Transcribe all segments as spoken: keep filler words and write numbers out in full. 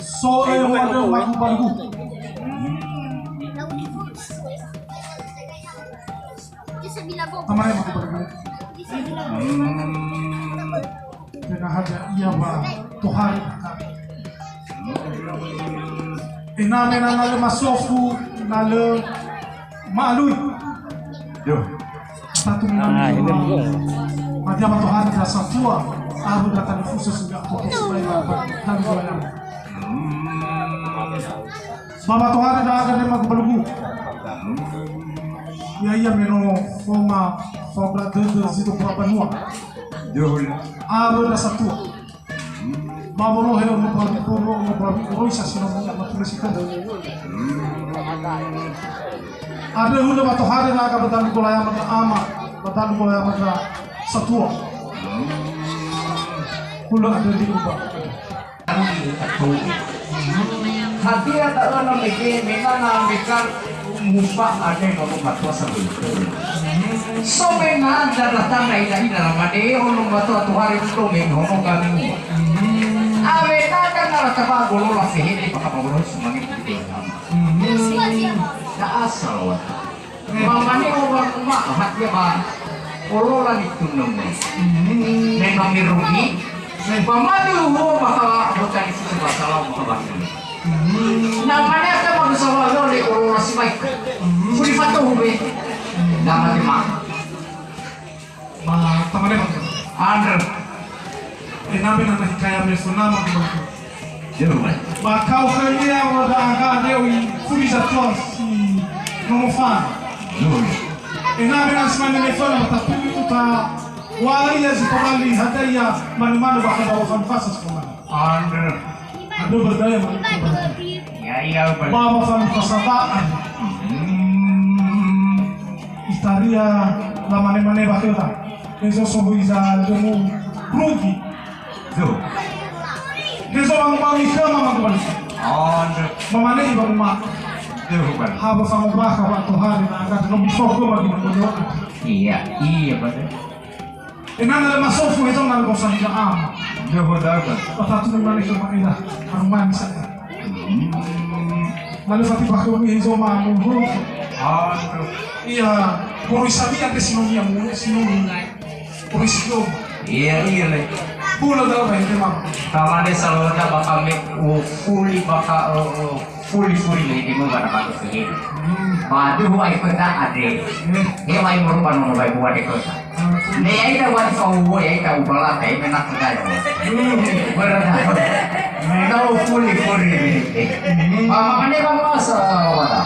So, eh, waduh, magu balugu. Tamane magu balugu. Hmm. Tena hadia ia wa tohare. Ena mena na lö masofu, na lö ma'alui. Yo. Tatu mina. Ah, ini belum. Hadia wa tohare da satua, abu da tani fusus ga fokus baik apa. Tani goyang. Baba tohare da aga nema balugu. Ya, ia meno foma fabra dödö zido kua banua. Yo. Abu da satua. Ba wolohe ono babi, ono babi, oroisa sino mulia matulesi kada. Andre hulö matohare naga ba dalu golayama da ama, ba dalu golayama da satua. Hulö andre li'u ba. Hadia da'ö na mege, me na na mega mufa andre nono matua saböi. So me na da datang na ina-ina na mane ono matua tohare ulo me hono gami. Awena da na rata ba golola fehede bakha ba golola sumanggi. Da asal wa. Mamane wa ma hadia ba olola nitunömö. Me no mirugi. Ba madu ho ba ha botani fusu ba salau ba ha. Na mane ata manusia wa le olola sibai. Fuli fatohu be. Na mate ma. Ba tamane bangsa. Andre. Ename na hikaya me sonama bangsa. Jelas. Ba kau khönia wa da aga deo i furi satua si nomo fa. Jelas. Ename na semane me fana ba tapi uta wa ia si pamali hadia manu-manu ba kada wa fanfasa si pamali. Andre. Andre berdaya manu. Ya, ya, Bang. Ba wa fanfasa ba. Hmm. Itaria lamane-mane ba khöda. Hezo sohoi za demu rugi. Zo. Hezo bangu-bangu khöma magu bani. Andre. Mamane ibangu ma. Zo, Bang. Haba fangobakha wa tohare na aga no bifo khöma di magu. Iya, iya, Bang. Enana le masofu hezo na le bosahila ama. Zo, Bang. Patatu mane khöma ila. Harumani sa. Na lö fati bakha umi hezo mamu. Aduh. Iya, moroi sabi andre sinomi ya mu, sinomi. Moroi sinomi. Iya, iya, le. Bula dalam ya, memang. Tamane salona bakha me, oh, fuli bakha, oh, oh, fuli, fuli le, di mu bakha bakha sihir. Hmm. Waduh, ai kota ade. Hmm. He wai morupa nono wai buah de kota. Ne ya'ita wa fa'uwo ya'ita ubalata, ya, menang kita ya. Berada. Tahu fuli, fuli. Mama mane ba masa wada.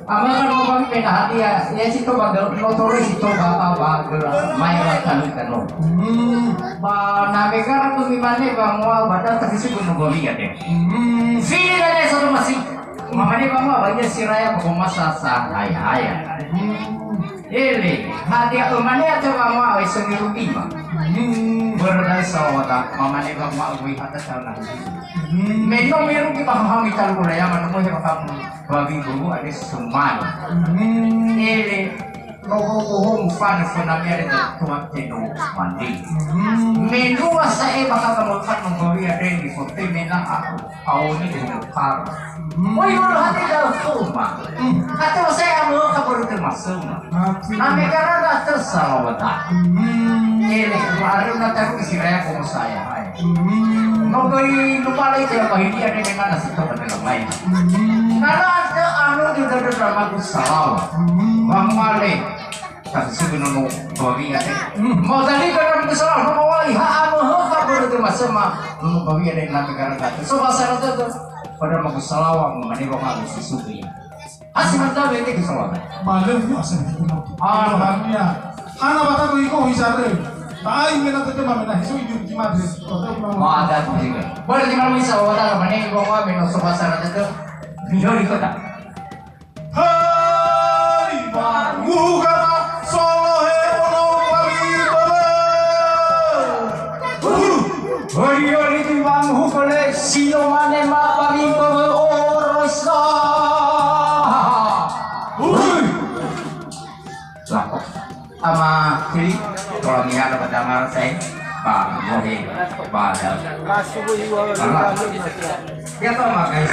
Ama kan mau kami pena hati ya, ya si toba, no tore si toba, apa, apa, mai wa kami kan no. Ba na me kara tu mi mane ba mua ba da tapi si pun mau ya deh. Fili da deh satu masih. Mama ne ba mua ba ya si raya ba masa sa hai hai. Ele, hadia ömane atau mama ai seni rugi ma. Hmm. Berdasar wada, mamane ba ma ui hata sana. Hmm. Meno merugi ba hami talu bola ya mana mo ya kamu. Bagi dulu ada semuanya. Hmm. Ele, logo-logo mufana fana mere da tuan teno mandi. Hmm. Menua sae bakal kamu kan memberi ada di foto mena aku. Aoni umukar. Moi wolo hati dalam rumah. Atau saya mau kabar termasuk. Na me kara da tersalawata. Ele, baru na taru isi raya komo saya, hai. No goi lupa lagi dia bahidi ada dengan nasi to pada lain. Karena ada anu juga ada drama ku salawa. Bang Male. Kasi sugi nono bawi ate. Mau tadi pada magu salawa, nono wali, ha, ama, ha, ha, pada tu masa ma, nono bawi ate na negara kata. So, bahasa kata tu, pada magu salawa, mane ba magu si sugi. Asi mantap ini ke salawa. Malam tu asal itu. Ah, hanya. Ana bata ko iko hisare. Tai mena tete ma mena hisu idu ki madre. Mada tu juga. Boleh di mana bisa wada mane ba wa mena so bahasa kata tu. Video di kota. Hai, banguhu kata, solohe ono bari baba. Hai, hari ini banguhu kole, sino mane ma bari baba, oroisa. Hui. Lah, ama kiri, kalau ni ada pada ngarasai, banguhu. Ba, ya. Biasa mah, guys.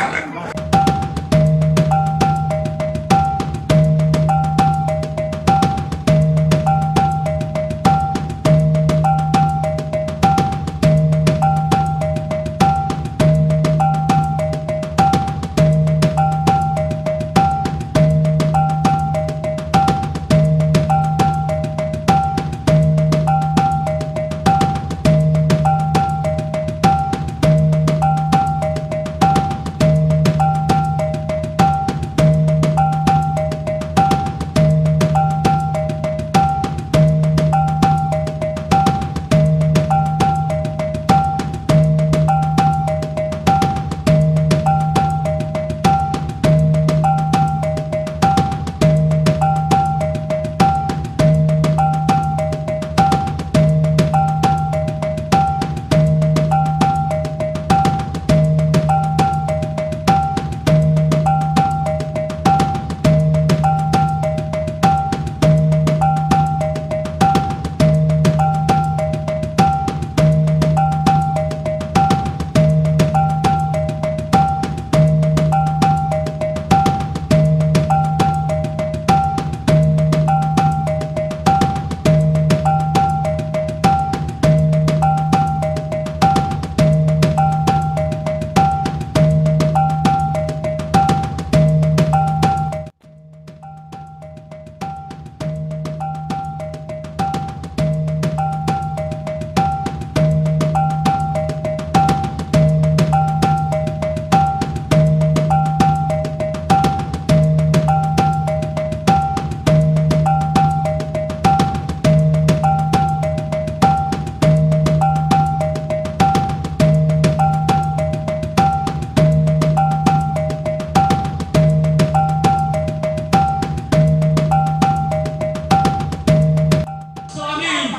Suami.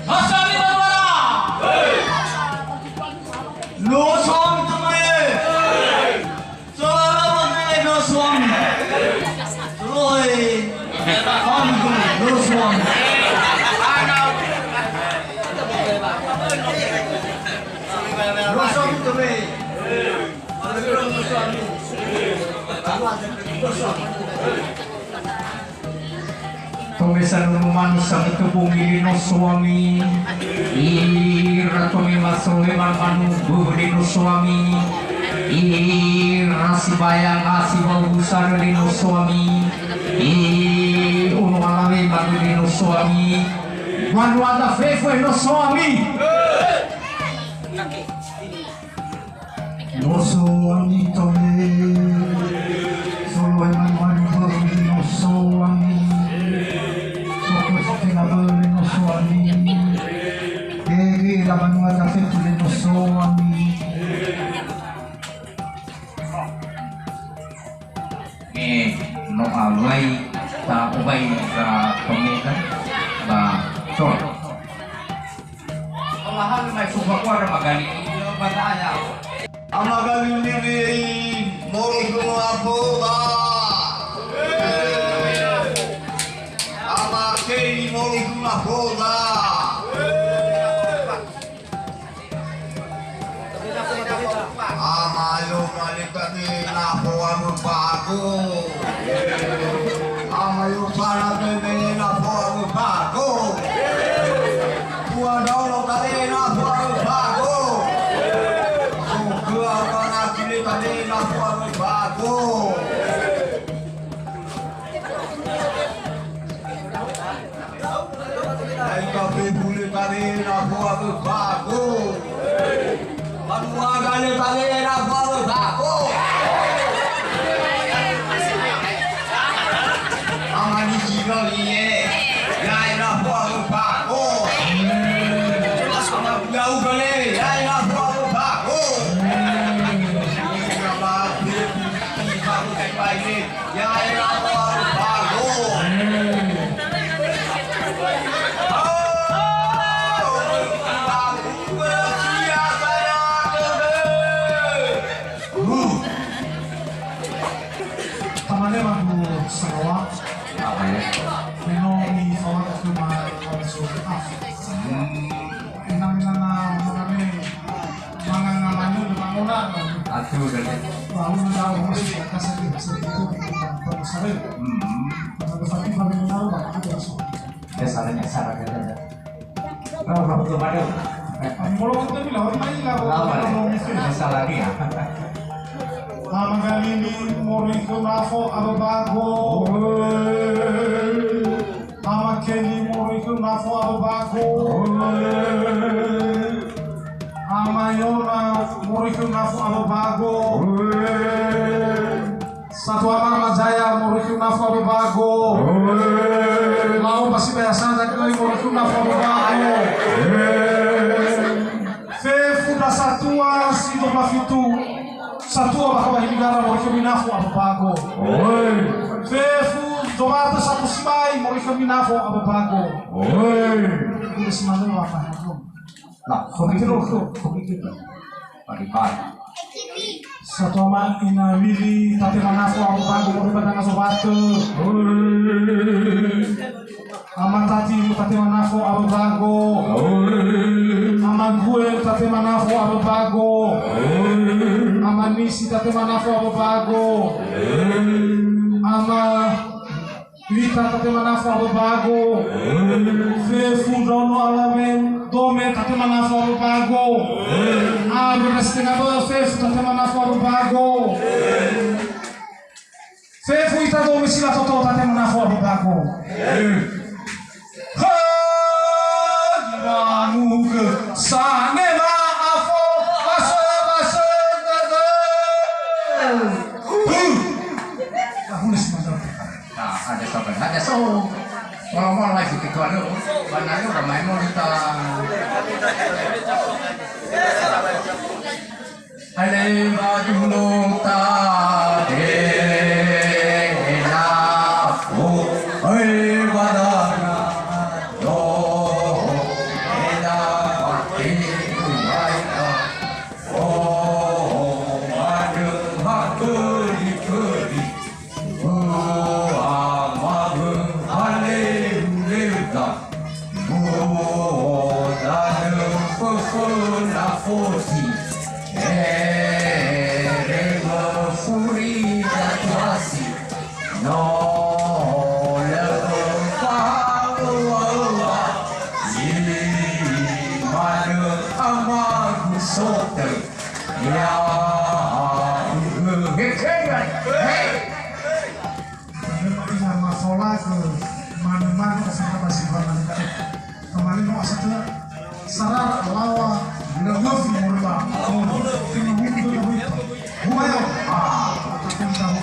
Suami, Barbara. No suami, teman. Saudara, no suami. Oi. Suami, no suami. No suami, teman. No suami. No suami. Tome sanunu manu samitu bongi le no suami. Ira tome masohe mamanu böbö le no suami. Ira sibayang asi waubu sarö le no suami. I ono alawe manu le no suami. Manu ada fefe no suami. No suami tole, solohe manu-manu böli no suami, soko setengah böli no suami, gege la banua dafetu le no suami. Me no awai ta ubai ra pemega ba tor. Olahan mai suka kuara magali, ba tanya. Amagali niri mori gua bola. Amakeni mori gua bola. Amayo male tane na poa mupago. Amayo para tane na poa mupago. Tua dolo tane na poa mupago. Sukua kana kile tane na poa mupago. Ai kafe bule tane na poa mupago. Banua gale tane na poa mupago. Amani siro ie. Yai na poa mupago. Ama gau gale. Yai na poa mupago. Ama bule. Yai na poa mupago. Tamane madu Sarawa. Apa ya? Meno mi Sarawa ke ma langsung. Ah. Hmm. Enang-enang Atu dari. Lalu mendaur mulai di atas itu, itu, itu, itu, itu. Hmm. Kalau ada satu kali mendaur, itu langsung. Ya, salahnya, salah kata. Nah, betul, betul. Kalau kita bilang, orang lain lah, orang lain. Masalah dia. Ama Galili moroi khö Nafo Ababago. Ama Keli moroi khö Nafo Ababago. Ama Yona moroi khö Nafo Ababago. Satua Ama Zaya moroi khö Nafo Ababago. Lao ba sibai asana göi moroi khö Nafo Ababago. Fefu ndra satua si dua puluh fitu. Satua bakha ba Hilinggara moroi khömi Nafo Ababago. Fefu Zowatö satu sibai moroi khömi Nafo Ababago. Udah semangat apa? Nah, komite lo, komite lo. Pagi-pagi. Satua Ama Ina Wili, tatema Nafo Ababago, moroi ba danga Zowatö. Ama Tati, tatema Nafo Ababago. Ama Gue, tatema Nafo Ababago. Ama Nisi, tatema Nafo Ababago. Ama Lita, tatema Nafo Ababago. Fefu ndraono alawe dome, tatema Nafo Ababago. Andro Restengabe, fefu tatema Nafo Ababago. Fefu ita dome si latoto, tatema Nafo Ababago. He, Iwanugö, sanema afo, basö, basö, dödö. Huh. Tahun sembilan puluh. Nah, ada kabar, ada so. Mola-mola lagi ketua lu. Mana lu ramai mau kita. Hai, ba dunung ta de na fu. Hai, ba dana do. Ena mati ku hai ta. Oh, madu hakuri-kuri. Mua mawö haleu-leuda. Mua danö föföna foti. Eremö furi datuasi. No lö fa'ö'a. Imanö amagu sotö. Ya'ugö. He, he, he. Tanö ma'iha masolagö manö-manö asata ba si fana. Tamalino asata sarara alawa, na möfi moroi ba. Oh, tinggi mungkin lebih. Humayo. Ah, tapi tahu.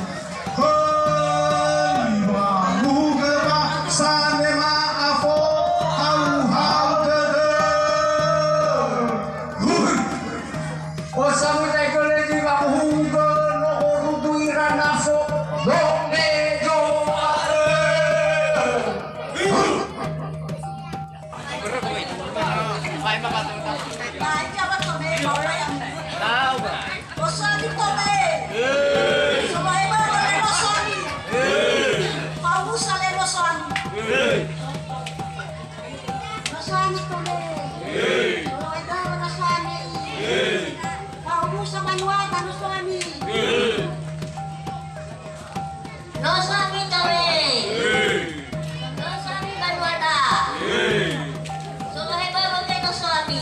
Hei, ba, muhugö ba, sanema afo, hau-hau dödö. Huh. Osamu taigölö zi wamuhugö no orudu ira Nafo, dome Zowatö. Osamu tome. Sobae ba le osamu. Paulus le osamu. Nosoami tome. Solohe dödö nosoami. Fa'omuso banuada nosoami. Nosoami tome. Nosoami banuada. Solohe böbö nosoami.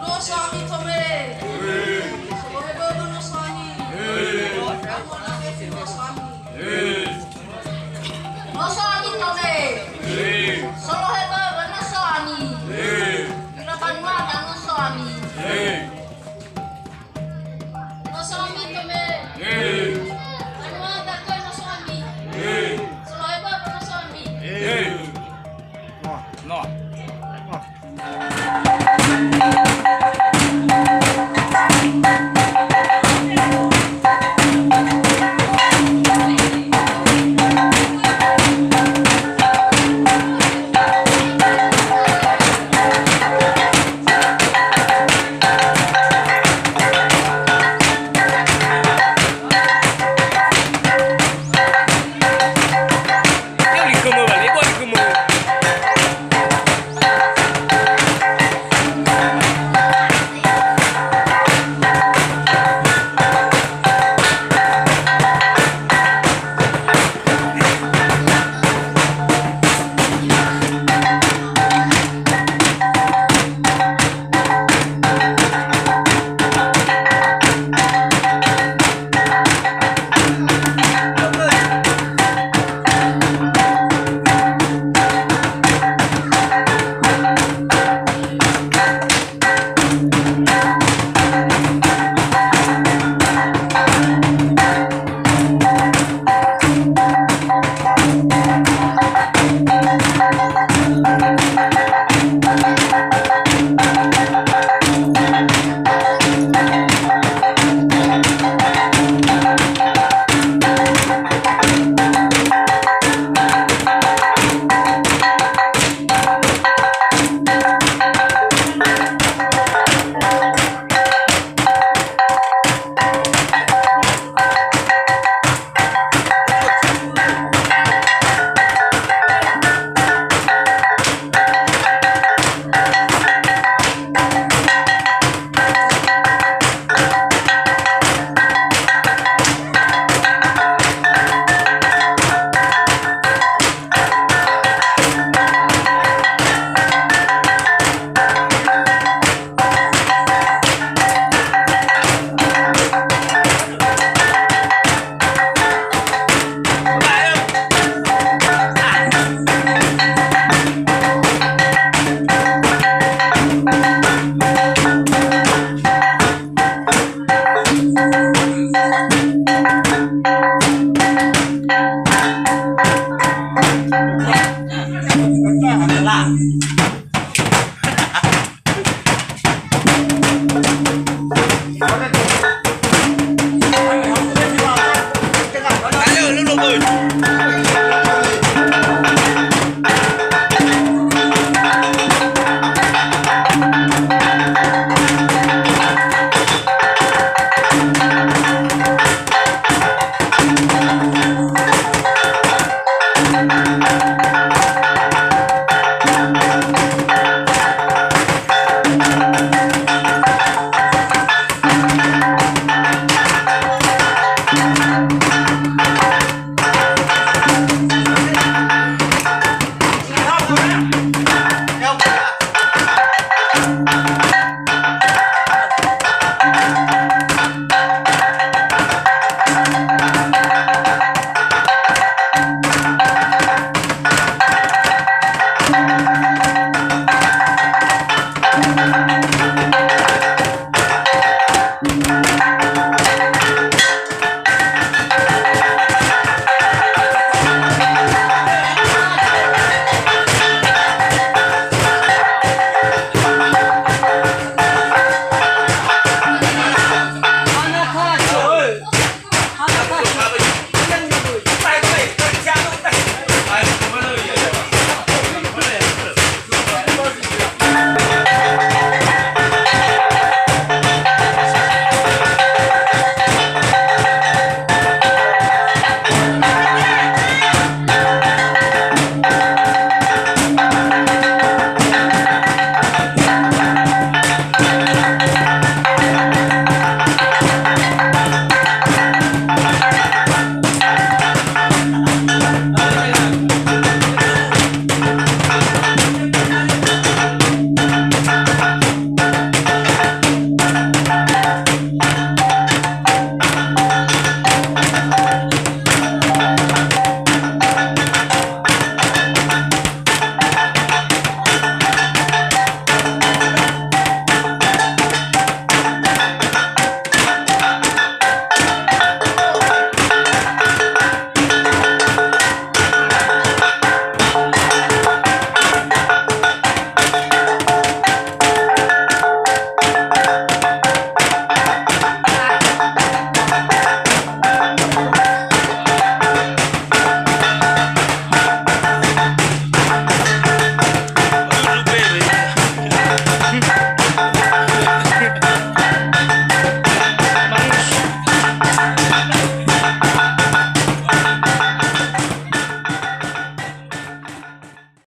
Nosoami tome. Solohe böbö nosoami. Nosoami tome. Solohe böbö nosoami. Ira banuada nosoami. Nosoami tome. Banuada göi nosoami. Solohe böbö nosoami. No. No.